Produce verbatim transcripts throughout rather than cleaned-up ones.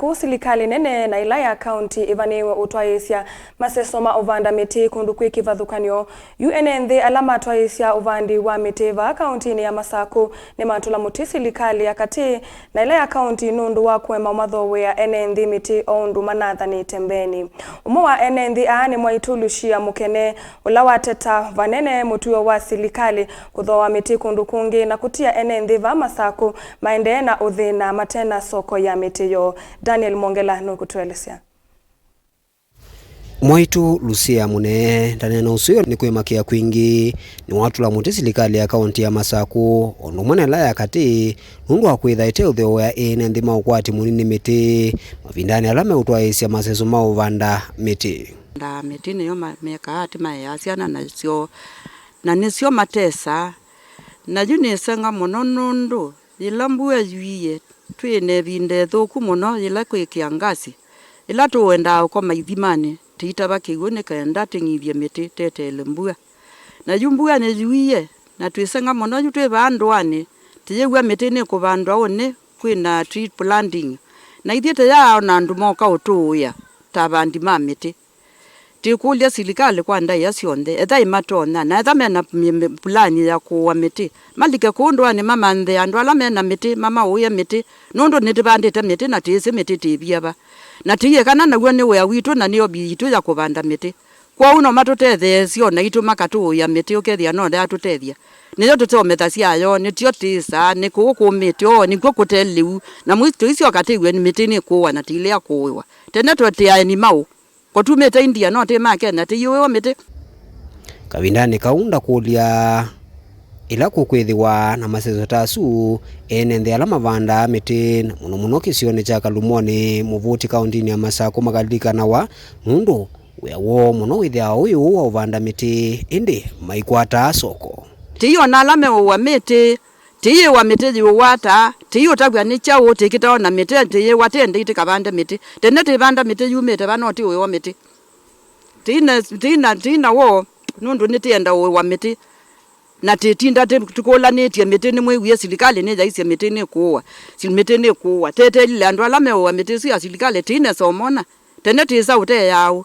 Kũu silikalĩ nene na ĩla ya kaunti ĩvanĩĩwe ũtwaĩĩsya maseso ma ũvanda mĩtĩ kũndũ kwĩ kĩvathũkany'o. Yu ene nthĩ ala matwaĩĩsya ũvandi wa mĩtĩ vaa kauntinĩ ya Masakũ nĩmatũla mũtĩ silikalĩ ya katĩ na ĩla ya kaunti nũndũ wa kũema ũmathoweea ene nthĩ mĩtĩ o ũndũ manathanĩte mbeenĩ. Ũmwe wa ene nthĩ aa nĩ Mwaitũ Lucia Mũkene, ũla wateta vanene mũtuo wa silikalĩ kũthooa mĩtĩ kũndũ kũngĩ na kũtia ene nthĩ vaa Masakũ maendee na ũthĩna mate na soko ya mĩtĩ yoo. Daniel Mwongela nũkũtũelesya. Mwaitũ Lucia Mũnene ndaneena ũseo nĩ kwĩmakĩa kwingĩ. Nĩwatũla mũtĩ silikalĩ ya kaunti ya Masakũ, o ũndũ ũmwe na ĩla ya katĩ, nũndũ wa kwĩtha ĩteũthooea ene nthĩ ma ũkwati mũnini mĩtĩ mavindanĩ ala meũtwaĩĩsya maseso ma ũvanda mĩtĩ. Ndaa mĩtĩ nĩyo ma-, mekaa atĩ maeaa syana nasyo, na nĩsyo matesaa. Na yu nĩsenga mũno nũndũ yĩla mbua yuie, twĩ na ĩvinda ĩthũku mũno yĩla kwĩ kĩangasi. Yĩla tũendaa ũkoma ithimanĩ, tĩitava kĩw'ũ nĩ kenda tĩng'ithye mĩtĩ teteele mbua. Na yu mbua nĩyuie, na twĩsenga mũno yu twĩ vaa ndũanĩ, tĩyĩw'a mĩtĩ nĩkũvandwa ũnĩ kwĩ na tree planting. Na ithyĩ tĩyaa ona andũ moka ũtũũĩa ta avandi ma mĩtĩ. Tĩkũlya silikalĩ kwa ndaĩa syonthe, ethai matonya, na etha mena mi-, mi-, pulani ya kũũa mĩtĩ, malike kũũ ndũanĩ mamanthe andũ ala mena mĩtĩ, mamaũĩe mĩtĩ, nũndũ nĩtĩvandĩte mĩtĩ na tĩĩsĩ mĩtĩ tĩvia va. Na tĩiĩ kana naw'o nĩ wĩa witũ na nĩ obi yitũ ya kũvanda mĩtĩ. Kwoou no matũtetheesye o naitũ makatũũĩa mĩtĩ ũkethĩa no yatũtethya. Nĩyo tũteũmethasya yo, nĩtyo tĩĩsaa, nĩ kũũ kũmĩte, oo, nĩkw'o kũte lĩu, na mũi tũisyoka tĩw'e mĩtĩ nĩkũũa na tĩilea kũũĩwa. Tene twetĩae ni maũ. Ko tumĩte India, no tĩ ma Kenya, tĩiũĩwa mĩtĩ. Kavindanĩ kau ndakũlya ĩla kũkwĩthĩwa na maseso ta asu, ene nthĩ ala mavandaa mĩtĩ, na mũno mũno kĩsionĩ kya Kalumoni, Mũvuti kauntinĩ ya Masakũ makalilikanawa, nũndũ wĩa woo mũno wĩthĩawa wĩ ũũ wa ũvanda mĩtĩ, ĩndĩ maikwataa soko. Tĩiona ala meũũa mĩtĩ, tĩiĩwa mĩtĩ yĩũwaa taa, tĩiũtavw'a nĩ kyaũ, tĩkĩtawa na mĩtĩ, tĩyĩwa tĩendei tĩkavande mĩtĩ. Tene tĩvanda mĩtĩ yumĩte va, no tĩũĩwa mĩtĩ. Tĩina, tĩina, tĩina woo, nũndũ nĩtĩenda ũĩwa mĩtĩ. Na tĩtinda tĩ-, tũkũlanĩtye mĩtĩ, nĩmwĩwie silikalĩ nĩyaisye mĩtĩ nĩkũũa. Si-, mĩtĩ nĩkũũa. Teteelile andũ ala meũũa mĩtĩ ĩsu ya silikalĩ, tĩina somona. Tene tĩsa ũteeaũ.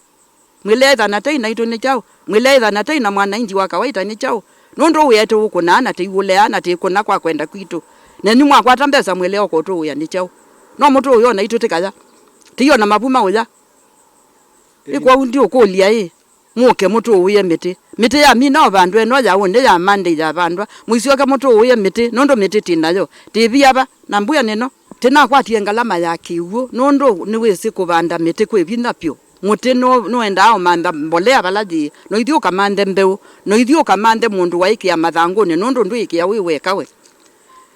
Mwĩleethana tei naitũ nĩ kyaũ? Mwĩleethana tei na mwanainji wa kawaita nĩ kyaũ? Nũndũ wĩa tũũkũnaa na tĩiũlea na tĩkũna kwa kwenda kwitũ. Nenyu mwakwata mbesa mwĩlea ũkũtũũĩa nĩ kyaũ? No mũtũũĩa o naitũ tĩkaya. Tĩio na mavu maũya. Ĩ kwoou ndiũkũlya ĩ, mũke mũtũũĩe mĩtĩ. Mĩtĩ yamina ũvandwa ĩno yaũnĩ ya Monday yavandwa, mũisyoke mũtũũĩe mĩtĩ, nũndũ mĩtĩ tĩ nayo. Tĩvia va, na mbua nĩno. Tĩnakwatie ngalama ya kĩw'ũ, nũndũ nĩwĩsĩ kũvanda mĩtĩ kwĩ vinya vyũ. Mũtĩ nũ-, nũendaa ũmantha mbolea vala yĩĩ, no ithyĩ ũkamanthe mbeũ, no ithyĩ ũkamanthe mũndũ waĩkĩa mathangũnĩ, nũndũ ndwĩĩkĩa wĩ weka we.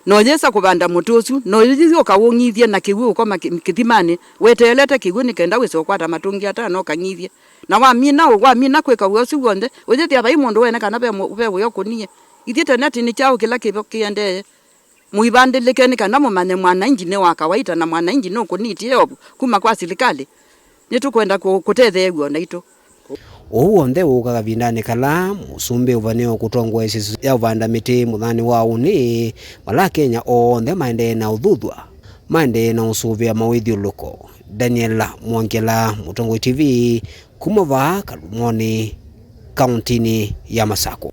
No yĩsa kũvanda mũtĩ ũsu, no ithyĩ ũkaũng'ithye na kĩw'ũ ũkoma kĩ-, kĩthimanĩ, weteelete kĩw'ũ nĩ kenda wĩse ũkwata matũngi atano ũkang'ithye. Na wamina ũ-, wamina kwĩka wĩa ũsu w'onthe, ũyĩthĩa vai mũndũ wene kana ve mũ-, ve wĩa ũkũnie. Ithyĩ tene tĩ nĩ kyaũ kĩla kĩvo kĩendee? Mũivandĩlĩke nĩ kana mũmanye mwanainji nĩ wa kawaita na mwanainji nũkũnĩtye ovu kuma kwa silikalĩ. Nĩtũkwenda kũ-, kũtetheew'a o naitũ. Ũu w'onthe wũka kavindanĩ kala mũsumbĩ ũvanĩwe kũtongoesya ĩsese ya ũvanda mĩtĩ mũthanĩ wa ũnĩ, vala Akenya onthe maendee na ũthuthw'a, maendee na ũsũvĩa mawĩthyũlũko. Daniel Mwongela, Mũtongoi T V, kuma vaa Kalumoni, kauntinĩ ya Masakũ.